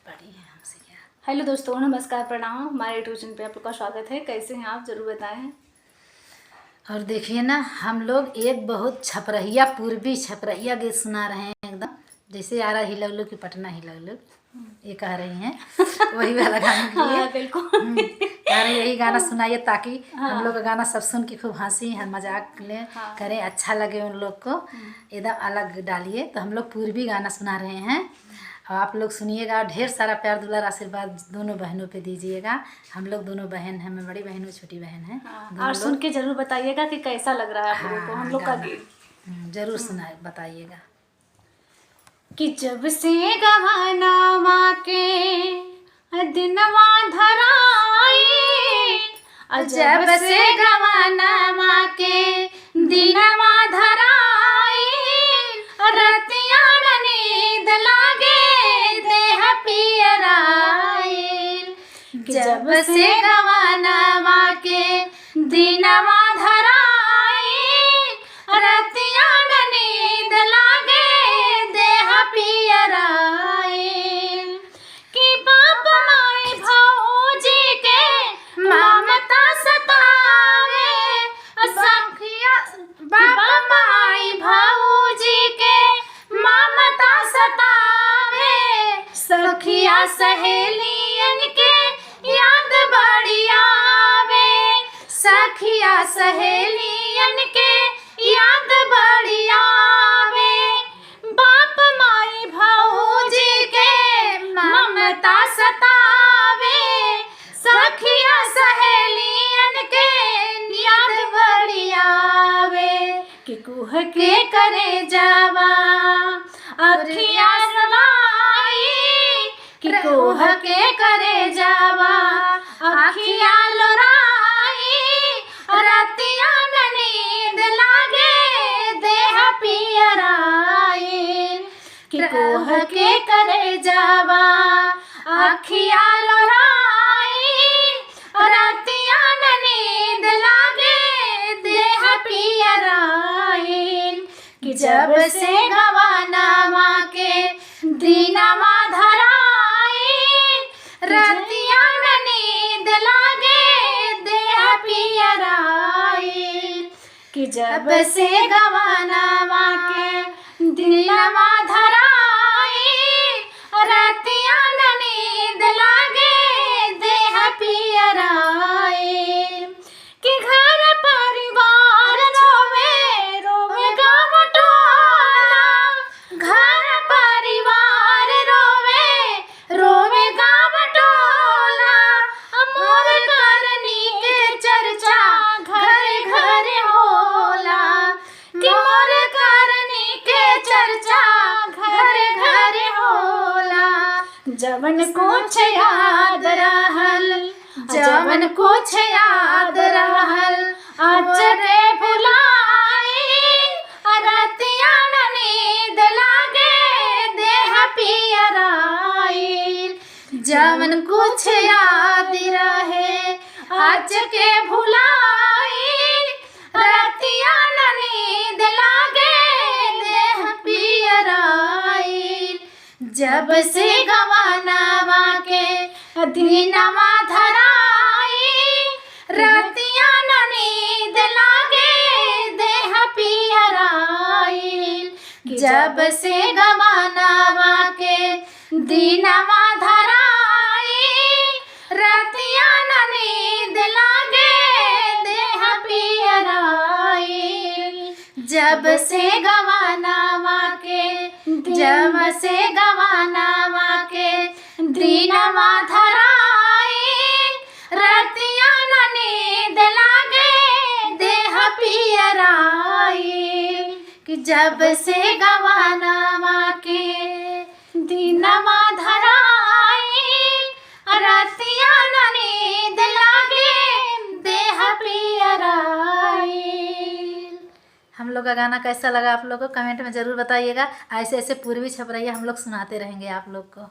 बड़ी है हमसे क्या। हेलो दोस्तों, नमस्कार, प्रणाम। हमारे यूट्यूब चैनल पे आप लोग का स्वागत है। कैसे हैं आप, ज़रूर बताएं। और देखिए ना, हम लोग एक बहुत छपरहिया पूर्वी छपरहिया गीत सुना रहे हैं, एकदम जैसे आ रहा हिलौलू की पटना हिलौलू, ये कह रही हैं वही वाला गाना के लिए। हाँ बिल्कुल। कह रही यही गाना सुनाइए ताकि हम लोग का गाना सब सुन के खूब हंसी हम मजाक लें करें, अच्छा लगे उन लोग को, एकदम अलग डालिए। तो हम लोग पूर्वी गाना सुना रहे हैं और आप लोग सुनिएगा और ढेर सारा प्यार दुलार आशीर्वाद दोनों बहनों पे दीजिएगा। हम लोग दोनों बहन हैं, मैं बड़ी बहन हूँ, छोटी बहन है। हाँ, और सुन के ज़रूर बताइएगा कि कैसा लग रहा है आप लोगों को हम लोग का गीत। जरूर सुना बताइएगा। कि जब से गवाना माँ के दिनवा धराई, जब से गवाना माँ के दिनवा धराई, रतिया न नींद लागे देह पियराई। जब से गवाना माँ के दिनवा धराई, रतिया न नींद लागे देह पियराई। कि बाप माई भौजी के ममता सतावे, सखिया बाप माई भौजी के ममता सतावे, सखिया सहेलियन के याद बड़ी आवे, सखिया सहेलियन के याद बड़ी आवे। बाप माई भौजी के ममता सतावे, सखिया सहेलियन के याद बड़ी आवे। कि कुह के करे जावा अखिया सवाई, कि कुह के करे जावा अखिया लोराई, रतिया न नींद लागे देह पियराई। कि कोह के करे जावा अखिया लोराई, रतिया न नींद लागे देह पियराई। कि जब से गवाना माँ के दिनवा धराई, रतिया न नींद लागे देह पियराई। कि जब से गवाना माँ के दिनवा धराई, रतिया न नींद लागे देह पियराई। कि घर परिवार रोवे रोवे गाँव टोला, घर परिवार रोवे रोवे गाँव टोला, मोर करनी के चर्चा घर घर होला। कि मोर करनी के चर्चा घर घर होला। जवन कुछ याद रहल, जवन कुछ याद रहल आज रे भुलाई, रतिया न नींद लागे देह पियराई। जवन कुछ याद रहे आज के भुलाई, रतिया न नींद लागे देह पियराई। जब से गवाना माँ के दिनवा धराई, रतिया न नींद लागे देह पियराई। जब से गवाना माँ के दिनवा धराई, रतिया न नींद लागे देह पियराई। जब से गवाना माँ के, जब से गवाना माँ के दिनवा धराई, रतिया न नींद लागे देह पियराई। कि जब से गवाना माँ के दिनवा धराई, रतिया न नींद लागे देह पियराई। हम लोग का गाना कैसा लगा आप लोग को कमेंट में ज़रूर बताइएगा। ऐसे ऐसे पूर्वी छपरैया हम लोग सुनाते रहेंगे आप लोग को।